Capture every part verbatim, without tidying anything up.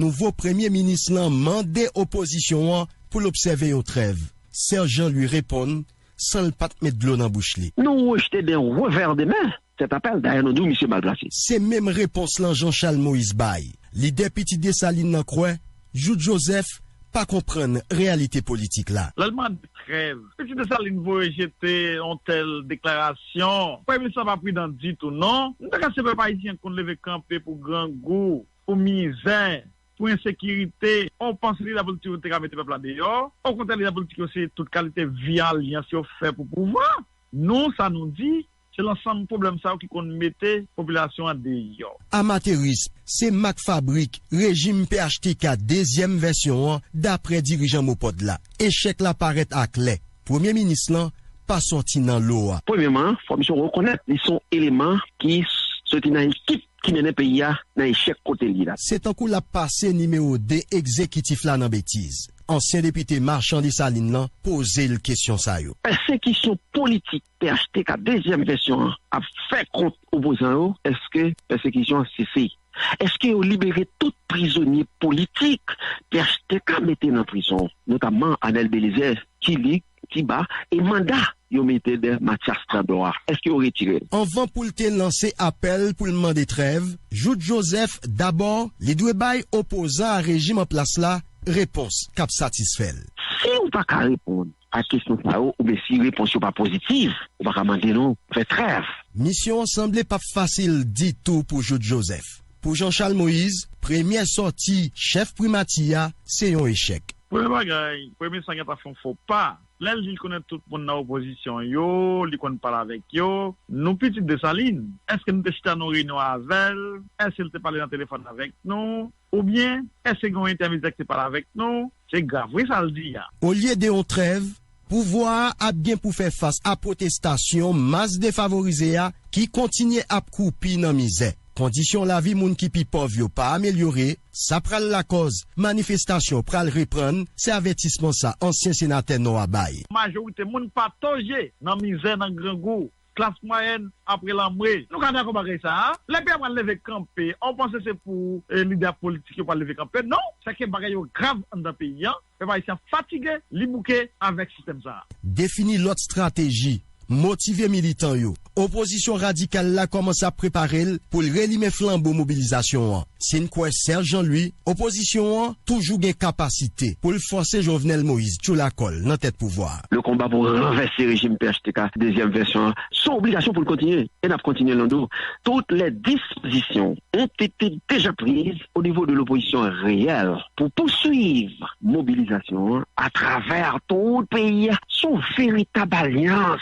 Nouvo premye minis lan mande opozisyon an pou l obsève yon trèv. Serge Jean Louis reponn san l pa t met dlo nan bouch li. Nous rejeter d'un revers de main cet appel. Dayè, nou di w misye mal plase. Se menm repons lan Jean Charles Moïse bay. Lidè Pitit Desalin nan kwè Jouthe Joseph pa konprann reyalite politik la. Lè l mande trèv, Pitit Desalin voye jete yon tèl deklarasyon. Premye minis lan pa pridan ditou, non. M ta ka se pèp ayisyen konn leve kanpe pou grangou, pou mizè, pou ensekirite. Ou panse lidè politik yo te ka mete pèp la deyò? Okontrè, lidè politik yo se tout kalite vye alyans yo fè pou pouvwa. Nou, sa nou di, se lansanm pwoblèm sa yo ki konn mete popilasyon an deyò. Amaterism, se mak fabrik rejim P H T K dezyèm vèsyon an, daprè dirijan MOPOD la. Echèk la parèt aklè. Premye minis lan pa sòti nan lo a. Premyèman, fò misye rekonèt li se yon eleman ki soti nan ekip ki mennen peyi a nan echèk kote l ye la. Se tankou l ap pase nimewo de egzekitif la nan betiz. Ansyen depite Machan Desalin lan poze l kesyon sa yo. Pèsekisyon politik P H T K dezyèm vèsyon an ap fè kont opozan yo, èske pèsekisyon an sese? Èske yo libere tout prizonye politik P H T K mete nan prizon, notamman Anèl Belizaire, Kilik, Kiba, e manda yo mete dèyè Mathias Tandor a? Èske yo retire l? Anvan pou l te lanse apèl pou l mande trèv, Jouthe Joseph, dabò, li dwe bay opozan a rejim an plas la repons k ap satisfè l. Si w pa ka reponn a kesyon sa yo, oubyen si repons yo pa pozitif, ou pa ka mande non fè trèv. Misyon an sanble p ap fasil ditou pou Jouthe Joseph. Pou Jean Charles Moïse, premyè sòti chèf primati a se yon echèk. Premye bagay, premye minis lan gentan fè yon fo pa. Lè l di l konnen tout moun nan opozisyon yo, li konn pale avèk yo. Nou Pitit Desalin, èske nou te chita nan yon reyinyon avè l? Èske l te pale nan telefòn avèk nou? Oubyen, èske gen yon entèmedyè ki te pale avèk nou? Se grav wi sa l di a. Olye de yon trèv, pouvwa a ap gen pou fè fas a pwotestasyon mas defavorize a ki kontinye ap kwoupi nan mizè. Kondisyon lavi moun ki pi pòv yo pa amelyore, sa pral lakòz manifestasyon pral reprann, se avètisman sa ansyen senatè Nò a bay. Majorite moun pa tonje nan mizè, nan grangou. Klas mwayèn ap rele anmwe. Nou ka dakò bagay sa a? Lè peyi a pral leve kanpe, ou panse se pou, eh, lidè politik yo pral leve kanpe? Non, se ke bagay yo grav anndan peyi a. Pèp ayisyen an fatige, li bouke avèk sistèm sa a. Defini lòt estrateji, motive militan yo. Opozisyon radikal la kòmanse ap prepare l pou l relimen flanbo mobilizasyon an. Si n kwè Serge Jean Louis, opozisyon an toujou gen kapasite pou l fòse Jovenel Moïse tchoul akò l nan tèt pouvwa a. Le combat pour renverser régime P H T K, dezyèm vèsyon an, se yon obligasyon pou l kontinye. E n ap kontinye l, nou di w. Toutes les dispositions ont été déjà prises au niveau de l'opposition réelle pour poursuivre mobilisation à travers tout le pays. C'est une véritable alliance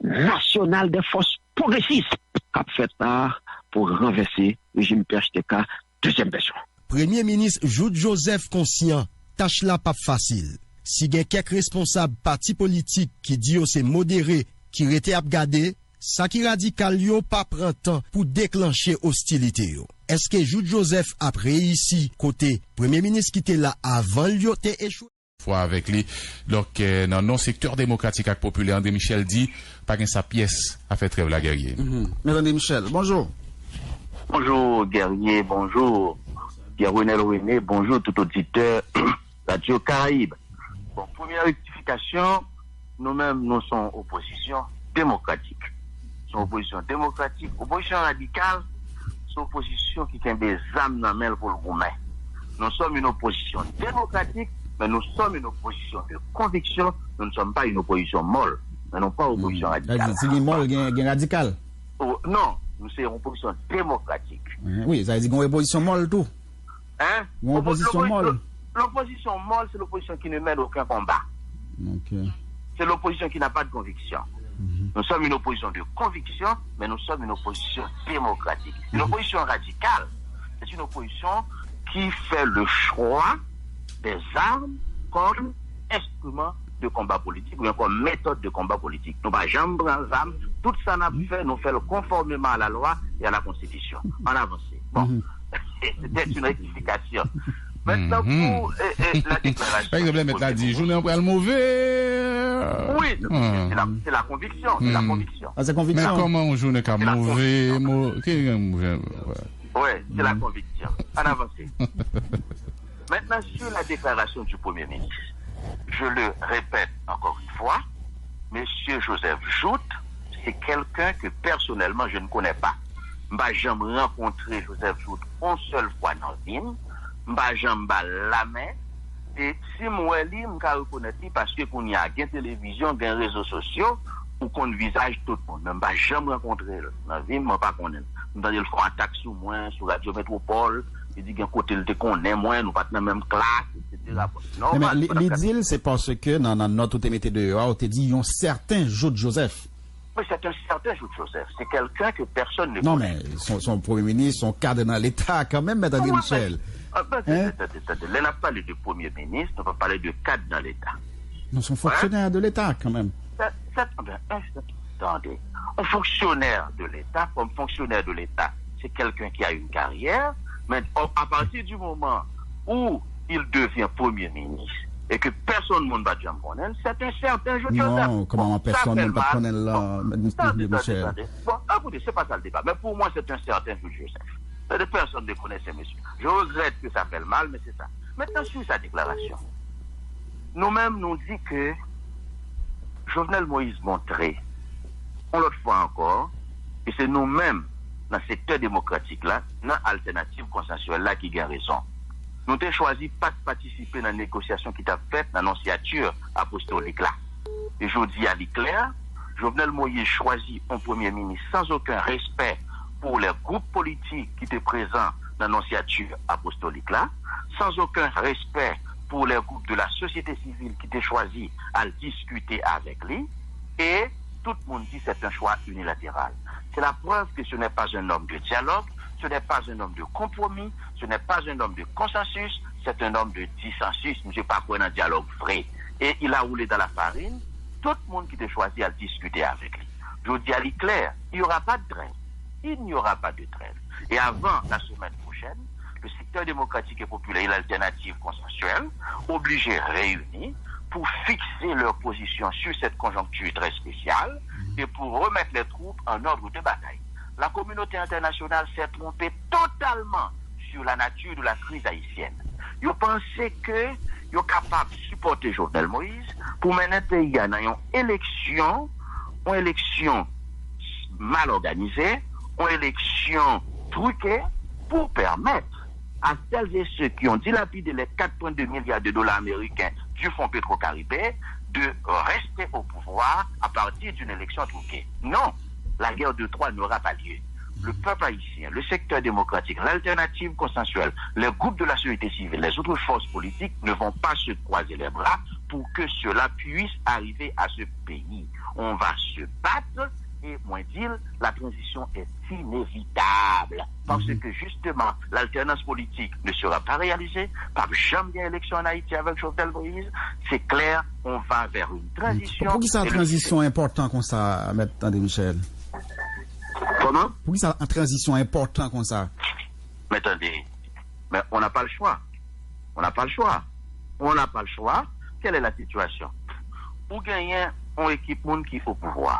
nationale des forces progressistes qui a fait ça pour renverser le régime P H T K, deuxième version. Premye minis Jouthe Joseph konsyan tach la p ap fasil. Si gen kèk responsab pati politik ki di yo se modere ki rete ap gade, sa ki radikal yo pa pran tan pou deklanche ostilite yo. Èske Jouthe Joseph ap reyisi kote premye minis ki te la avan l yo te echwe? Fwa avèk li. Donk, eh, nan non sektè demokratik ak popilè, André Michel di pa gen sa pyès afè trèv la, Guerrier. Mhm. Mèt André Michel, bonjou. Bonjou, Guerrier, bonjou. Pierre Renel René, bonjou tout oditè Radio Caraïbe. Bon, premyè rektifikasyon, nou menm, nou se yon opozisyon demokratik. Se yon opozisyon demokratik. Opozisyon radikal, se yon opozisyon ki kenbe zam nan men l pou l goumen. Nous sommes une opposition démocratique, mais nous sommes une opposition de conviction. Nous ne sommes pas une opposition molle. Nous n'avons pas opposition radicale. Sa vle di, si gen mòl, gen, gen radikal. Oh, non, nou se yon opozisyon demokratik. Wi, sa vle di gen yon opozisyon mòl tou. Hein? Yon opozisyon mòl. L'opposition molle, c'est l'opposition qui ne mène aucun combat. Ok. C'est l'opposition qui n'a pas de conviction. Mhm. Nous sommes une opposition de conviction, mais nous sommes une opposition démocratique. Une opposition radicale, c'est une opposition qui fait le choix des armes comme instrument de combat politique ou bien comme méthode de combat politique. Nou pa janm pran zam, tout sa n ap fè, nou fè l conformément à la loi et à la constitution. Ann avanse. Bon. C'était une rectification. Maintenant, pou, eh, eh, la deklarasyon. Pa egzanp, lè mèt la di, jounen an pral move. Wi, se la, se la konviksyon, se la konviksyon. Ah, se konviksyon. Men kòman yon jounen ka move, mo, ki gen move? Wi, se la konviksyon. Ann avanse. Maintenant, sur la déclaration du Premier ministre, je le répète encore une fois, Monsieur Joseph Jouthe, c'est quelqu'un que personnellement je ne connais pas. M pa janm rankontre Joseph Jouthe yon sèl fwa nan vi m. M pa janm ba l lamen. E si m wè li, m ka rekonèt li paske kounye a gen televizyon, gen rezo sosyo, ou konn vizaj tout moun. Men m pa janm rankontre l nan vi m, mwen pa konnen l. M tande l fè yon atak sou mwen, sou Radyo Metwopòl, li di gen kote l te konnen mwen, nou pa t nan menm klas, etsetera. Bon, non, men li, li di l se paske nan, nan nòt ou te mete deyò a, ou te di yon sèten Jouthe Joseph. Mais c'est un certain Jouthe Joseph. C'est quelqu'un que personne ne connaît. Non, men se yon, se yon premye minis, se yon kad nan Leta kanmenm, Mèt André Michel. Ah, ben, tande, tande, tande. Lè n ap pale de premye minis, nou pa pale de kad nan Leta. Non, se yon fonksyonè de Leta kanmenm. Tande, tande. Un fonctionnaire de l'État, comme fonctionnaire de l'État, c'est quelqu'un qui a une carrière, mais à partir du moment où il devient Premier ministre et que personne moun pa janm konnen, c'est un certain Jouthe Joseph. Non, kòman pèsonn moun pa konnen l la, Michel? Bon, ekoute, se pa sa l deba. Men pou mwen, c'est un certain Jouthe Joseph. Tande, personne ne connaît ce monsieur. Je regrette que ça fait le mal, mais c'est ça. Maintenant, sur sa déclaration, nou menm, nou di ke Jovenel Moïse montre, yon lòt fwa ankò, ke se nou menm, nan sektè demokratik la, nan altènativ konsansyèl la ki gen rezon. Nou te chwazi pa t patisipe nan negosyasyon ki t ap fèt nan nonsyati apostolik la. E jodi a, li klè, Jovenel Moïse chwazi yon premye minis sans aucun respect pour les groupes politiques qui étaient présents dans l'annonciature apostolique là, sans aucun respect pour les groupes de la société civile qui étaient choisis à discuter avec lui, et tout le monde dit c'est un choix unilatéral. C'est la preuve que ce n'est pas un homme de dialogue, ce n'est pas un homme de compromis, ce n'est pas un homme de consensus, c'est un homme de dissensus. Monsieur Pacquiao dans dialogue vrai. Et il a roulé dans la farine tout le monde qui était choisi à discuter avec lui. Je vous dis à l'éclair, il n'y aura pas de trêve. Il n'y aura pas de trêve. Et avant la semaine prochaine, le secteur démocratique et populaire et l'alternative consensuelle obligés réunis pour fixer leur position sur cette conjoncture très spéciale et pour remettre les troupes en ordre de bataille. La communauté internationale s'est trompée totalement sur la nature de la crise haïtienne. Yo panse ke yo kapab sipòte Jovenel Moïse pou mennen peyi a nan yon eleksyon, yon eleksyon mal òganize, yon eleksyon trike pou pèmèt à celles et ceux qui ont dilapidé les quatre point deux milliards de dollars américains du fonds Petro-Caribe de rester au pouvoir à partir d'une élection truquée. Non, la guerre de Troie n'aura pas lieu. Le peuple haïtien, le secteur démocratique, l'alternative consensuelle, les groupes de la société civile, les autres forces politiques ne vont pas se croiser les bras pour que cela puisse arriver à ce pays. On va se battre et, mwen di l, la transition est inévitable. Parce que justement, l'alternance politique ne sera pas réalisée, p ap janm gen eleksyon an Ayiti avèk Jovenel Moïse, c'est clair, on va vers une transition. Poukisa transition enpòtan konsa, Mèt André Michel? Comment? Poukisa an transition enpòtan konsa? Mais attendez, mais on n'a pas le choix. On n'a pas le choix. On n'a pas le choix. Quelle est la situation? Ou genyen yon ekip moun ki o pouvwa,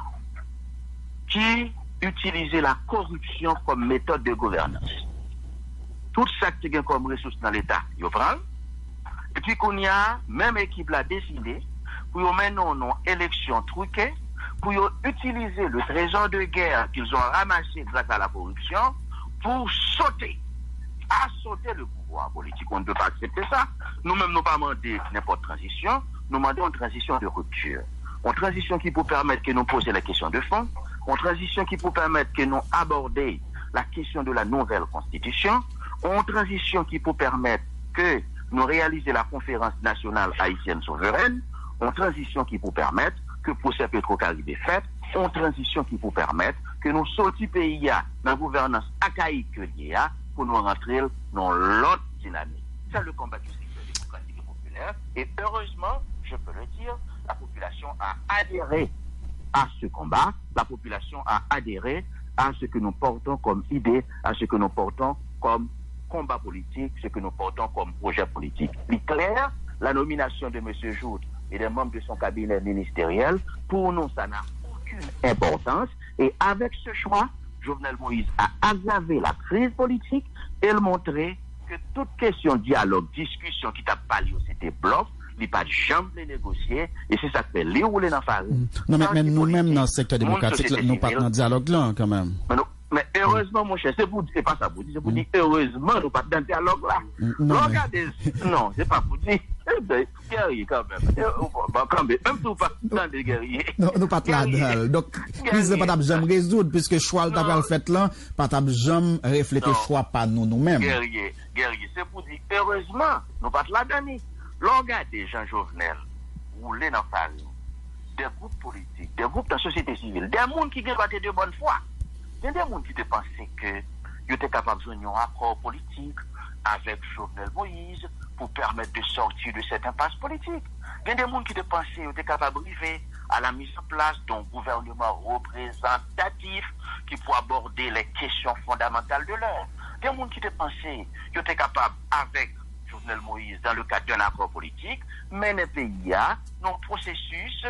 ki itilize la koripsyon kòm metòd de gouvènans. Tout sa ki te gen kòm resous nan Leta, yo pran l. Epi kounye a, menm ekip la deside pou yo mennen yon eleksyon truke, pou yo itilize le trésor de guerre qu'ils ont ramassé grâce à la corruption pour sauter, assoter le pouvoir politique. On ne peut pas accepter ça. Nou menm, nou pa mande nenpòt tranzisyon, nou mande yon tranzisyon de rupture. Yon tranzisyon ki pou pèmèt ke nou poze la kesyon de fon, yon tranzisyon ki pou pèmèt ke nou abòde la kesyon de la nouvèl konstitisyon, yon tranzisyon ki pou pèmèt ke nou reyalize la konferans nasyonal ayisyèn souverèn, yon tranzisyon ki pou pèmèt ke pwosè Petro Caribe fèt, yon tranzisyon ki pou pèmèt ke nou soti peyi a nan gouvènans akayik ke l ye a, pou nou rantre l nan lòt dinamik. C'est le combat du secteur démocratique et populaire. Et heureusement, je peux le dire, la population a adhéré à ce combat. La population a adhéré à ce que nous portons comme idée, à ce que nous portons comme combat politique, ce que nous portons comme projet politique. Il est clair, la nomination de M. Jouthe et des membres de son cabinet ministériel, pour nous, ça n'a aucune importance. Et avec ce choix, Jovenel Moïse a aggravé la crise politique et le montré Ke tout kesyon dyalòg, diskisyon ki t ap pale yo, se te blòf, li pa t janm vle negosye, e se sa k fè li woule nan farin. Non, men, men nou menm nan sektè demokratik la, nou pa t nan dyalòg lan kanmenm. Men, nou, men erezman, monchè, se pou di, se pa sa pou di, se pou di, erezman, nou pa t nan dyalòg la. Lè w gade, non, se pa pou di, Guerrier kanmenm. Bon, kanmenm, menm si w pa tande Guerrier. Non, nou pa t ladan l. Donk, kriz la pa t ap janm rezoud, piske chwa l ta pral fèt lan pa t ap janm reflete chwa pa nou, nou menm. Guerrier, se pou di, erezman, nou pa t ladan li. Lè w gade jan Jovenel woule nan farin, de gwoup politik, de gwoup nan sosyete sivil, de moun ki gendwa te de bòn fwa. Gen de moun ki te panse ke yo te kapab jwenn yon akò politik avèk Jovenel Moïse pour permettre de sortir de cette impasse politique. Gen de moun ki te panse yo te kapab rive à la mise en place d'un gouvernement représentatif qui pour aborder les questions fondamentales de l'heure. Gen moun ki te panse yo te kapab, avèk Jovenel Moïse, dans le cadre d'un accord politique, mennen peyi a nan yon pwosesis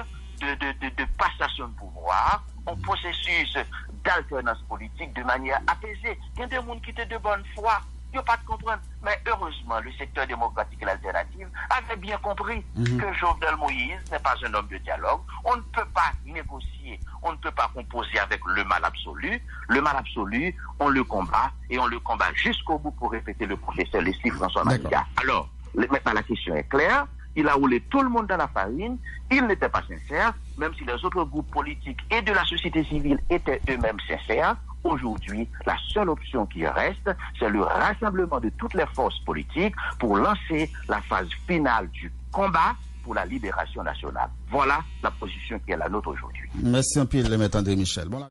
de, de, de, de passation de pouvoir, yon pwosesis d'alternance politique de manière apaisée. Gen de moun ki te de bonne foi, yo pa t konprann. Mais heureusement, le secteur démocratique et l'alternative avait bien compris que Jovenel Moïse n'est pas un homme de dialogue. On ne peut pas négocier, on ne peut pas composer avec le mal absolu. Le mal absolu, on le combat et on le combat jusqu'au bout, pour répéter le professeur Leslie François Mahiga. Alors, maintenant la question est claire. Il a roulé tout le monde dans la farine. Il n'était pas sincère, même si les autres groupes politiques et de la société civile étaient eux-mêmes sincères. Aujourd'hui, la seule option qui reste, c'est le rassemblement de toutes les forces politiques pour lancer la phase finale du combat pour la libération nationale. Voilà la position qui est la nôtre aujourd'hui. Mèsi anpil, Mèt André Michel. Bon,